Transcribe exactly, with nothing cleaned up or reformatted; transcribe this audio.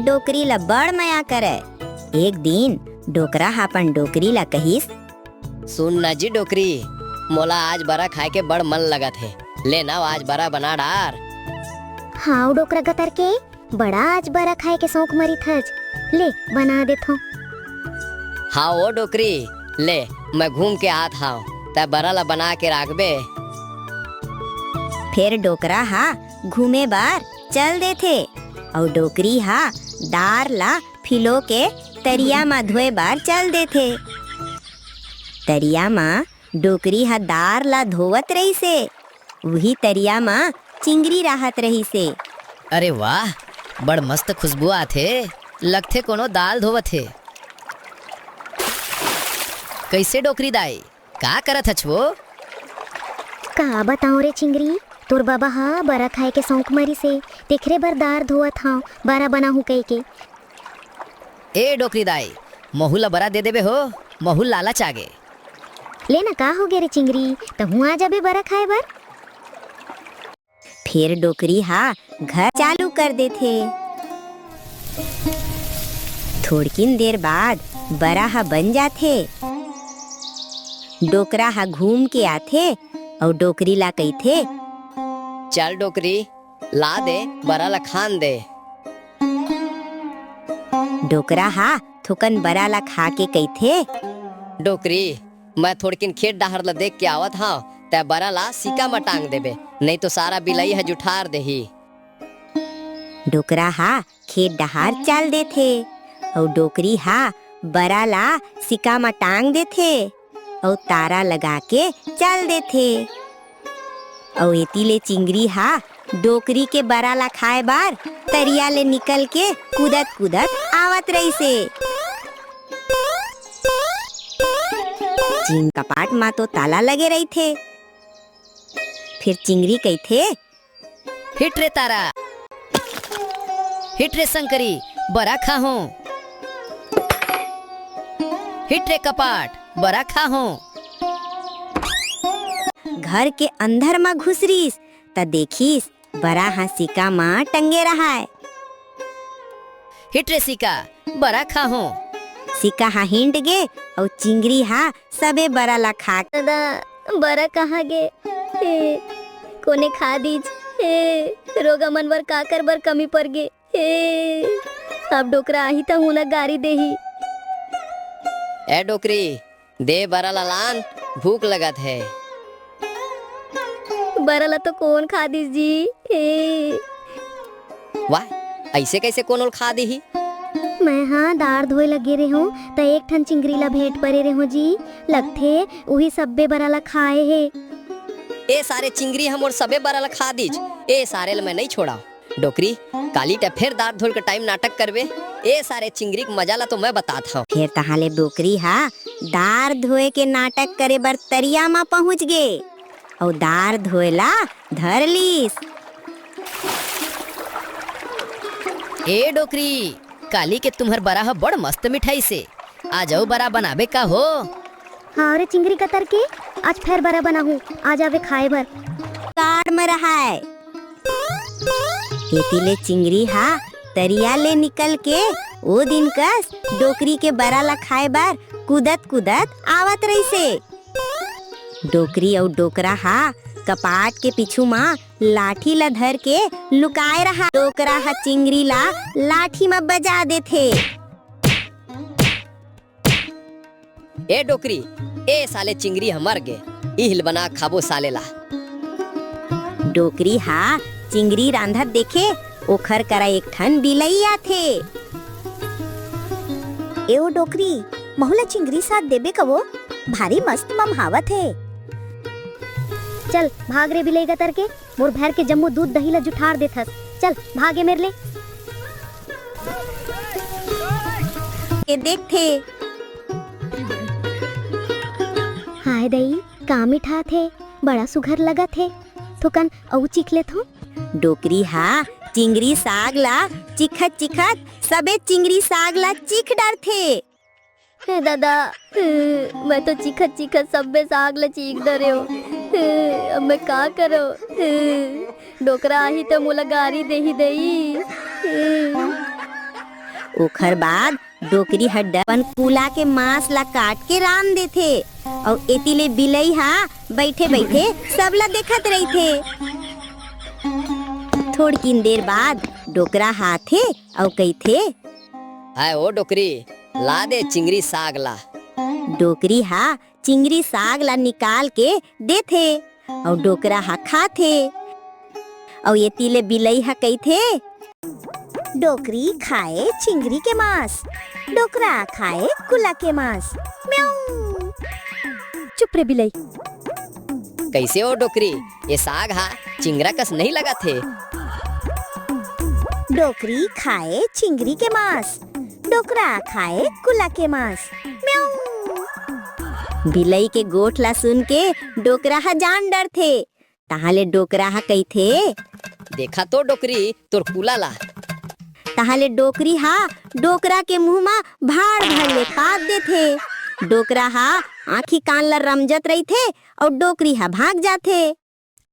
डोकरी ला बड़ मया करय। एक दिन डोकरा ह अपन डोकरी ला कहिस, "सुन ना जी डोकरी, मोला आज बरा खाए के बड़ मन लगत हे। ले ना, आज बरा बना डार।" "हाव डोकरा गतर के, बड़ा आज बरा खाए के शौक मरित हच। ले, बना देथों।" "हाव ओ डोकरी, ले, मैं घूम के आत हाव, तै बरा ला बना के राखबे।" फेर डोकरा ह घूमे बर चल देथे, अउ डोकरी ह दार ला फिलो के तरिया म धोए बर चल देथे। तरिया म डोकरी ह दार ला धोवत रहिसे। उही तरिया म चिंगरी राहत रहिसे। "अरे वाह, बड़ मस्त खुशबू आथे, लगथे कोनो दार धोवत हे।" "कइसे डोकरी दाई, का करत हच वो?" "का बताओं रे चिंगरी, तोर बबा ह बरा खाए के शौक मरिसे, तेखरे बर दार धोवत हंव, बरा बनाहूं कहिके।" "ए डोकरी दाई, महू ला बरा दे देबे हो, महू लालच आगे।" "ले ना, का होगे रे चिंगरी, तहूं आ जाबे बरा खाए बर।" फेर डोकरी ह घर चालू कर देथे। थोड़किन देर बाद बरा ह बन जाथे। डोकरा ह घूम के आथे अउ डोकरी ला कहिथे, "चल डोकरी, ला दे, बरा ला खान दे।" डोकरा ह थोकन बरा ला खा के कहिथे, "डोकरी, मैं थोड़किन खेत डहार ला देख के आवत हंव, तै बरा ला सिका म टांग देबे, नइ तो सारा बिलई ह जुठार देही।" डोकरा ह खेत डहार चल देथे अउ डोकरी ह बरा ला सिका म टांग देथे अउ तारा लगा के चल देथे। अउ एती ले चिंगरी ह डोकरी के बरा ला खाए बर तरिया ले निकल के कूदत कूदत आवत रहिसे। चिंग कपाट म तो ताला लगे रहिथे। फेर चिंगरी कहिथे, "हिट रे तारा, हिट रे संकरी, बरा खाहूं। हिट रे कपाट, बरा खाहूं।" घर के अंदर म घुसरिस, त देखिस, बरा ह सिका म टंगे रहय। "हिट रे सिका, बरा खाहूं।" सिका ह हिंट गे अउ चिंगरी ह सबे बरा ला खा। "दादा, बरा कहां गे? हे, कोने खा दीच? हे, रोगा मन बर काकर बर कमी पर गे? हे, अब डोकरा आही त मोला गारी देही।" "ए डोकरी, दे बरा ला लान, भूख लगत हे।" "बरा ला तो कोन खा दिस जी?" "हे।" "वाह, अइसे कइसे कोनो ल खा दिही?" "मैं हा दार धोए लगे रेहों, त एक ठन चिंगरी ला भेंट परे रेहों जी। लगथे उही सब्बे बरा ला खाए हे।" "ए सारे चिंगरी ह मोर सबे बरा ला खा दिस। ए सारे ल मैं नइ छोड़ांव।" "डोकरी, काली ते फेर दार धोल के टाइम नाटक करबे। ए सारे चिंगरी के मजा ला तो मैं बतात हंव।" फेर तहां ले डोकरी ह दार धोए के नाटक करे बर तरिया म पहुंच गे अउ दार धोए ला धर लीस। "ए डोकरी, काली के तुम्हर बरा ह बड़ मस्त मिठाइसे। आज अउ बरा बनाबे का हो?" "हां रे चिंगरी कतर के, आज फेर बरा बनाहूं, आ जाबे खाए बर।" काड़ म रहय। एती ले चिंगरी ह तरिया ले निकल के ओ दिन कस डोकरी के बरा ला खाए बर कूदत कूदत आवत रहिसे। डोकरी अउ डोकरा ह कपाट के पीछू म लाठी ला धर के लुकाए रहा। डोकरा ह चिंगरी ला लाठी म बजा देथे। "ए डोकरी, ए साले चिंगरी ह मर गे, इही ल बना खाबो साले ला।" डोकरी ह चिंगरी रांधत देखे, ओखर करा एक ठन बिलई आथे। "ए ओ डोकरी, महू ला चिंगरी साग देबे कवो, भारी मस्त ममहावत हे।" "चल भाग रे बिलई गतर के, मोर भर के जम्मो दूध दही ला जुठार देथस। चल भागे मेर ले।" के देखथे। "हाय दई, का मिठाथे, बड़ा सुघर लगत हे। थोकन अउ चीख लेथों।" डोकरी ह चिंगरी साग ला चिखत चिखत सबे चिंगरी साग ला चीख डरथे। "हे दादा, मैं तो चीखत चीखत सब्बे साग ला चीख डरेंव। अब मैं का करों? डोकरा आही त मोला गारी देही दई।" ओखर बाद डोकरी ह डर अपन कुला के मांस ला काट के रांध देथे, अउ एती ले बिलई ह बइठे बइठे सबला देखत रहिथे। थोड़किन देर बाद डोकरा ह आथे अउ कहिथे, "हाय ओ डोकरी, ला दे चिंगरी साग ला।" डोकरी ह चिंगरी साग ला निकाल के देथे, अउ डोकरा ह खाथे। अउ एती ले बिलई ह कहिथे, "डोकरी खाए चिंगरी के मांस, डोकरा खाए कुला के मांस। म्याऊ।" चुप रे बिलई। "कइसे ओ डोकरी, ए साग हा चिंगरा कस नहीं लगत हे?" "डोकरी खाए चिंगरी के मांस, डोकरा खाए कुला के मांस। म्याऊ।" बिलई के गोठ ला सुन के डोकरा ह जान डरथे। तहां ले डोकरा ह कहिथे, "देखा तो डोकरी तोर कुला ला।" तहां ले डोकरी ह डोकरा के मुंह म भाड़ भर ले पाद देथे। डोकरा ह आंखी कान ला रमजत रहिथे अउ डोकरी ह भाग जाथे।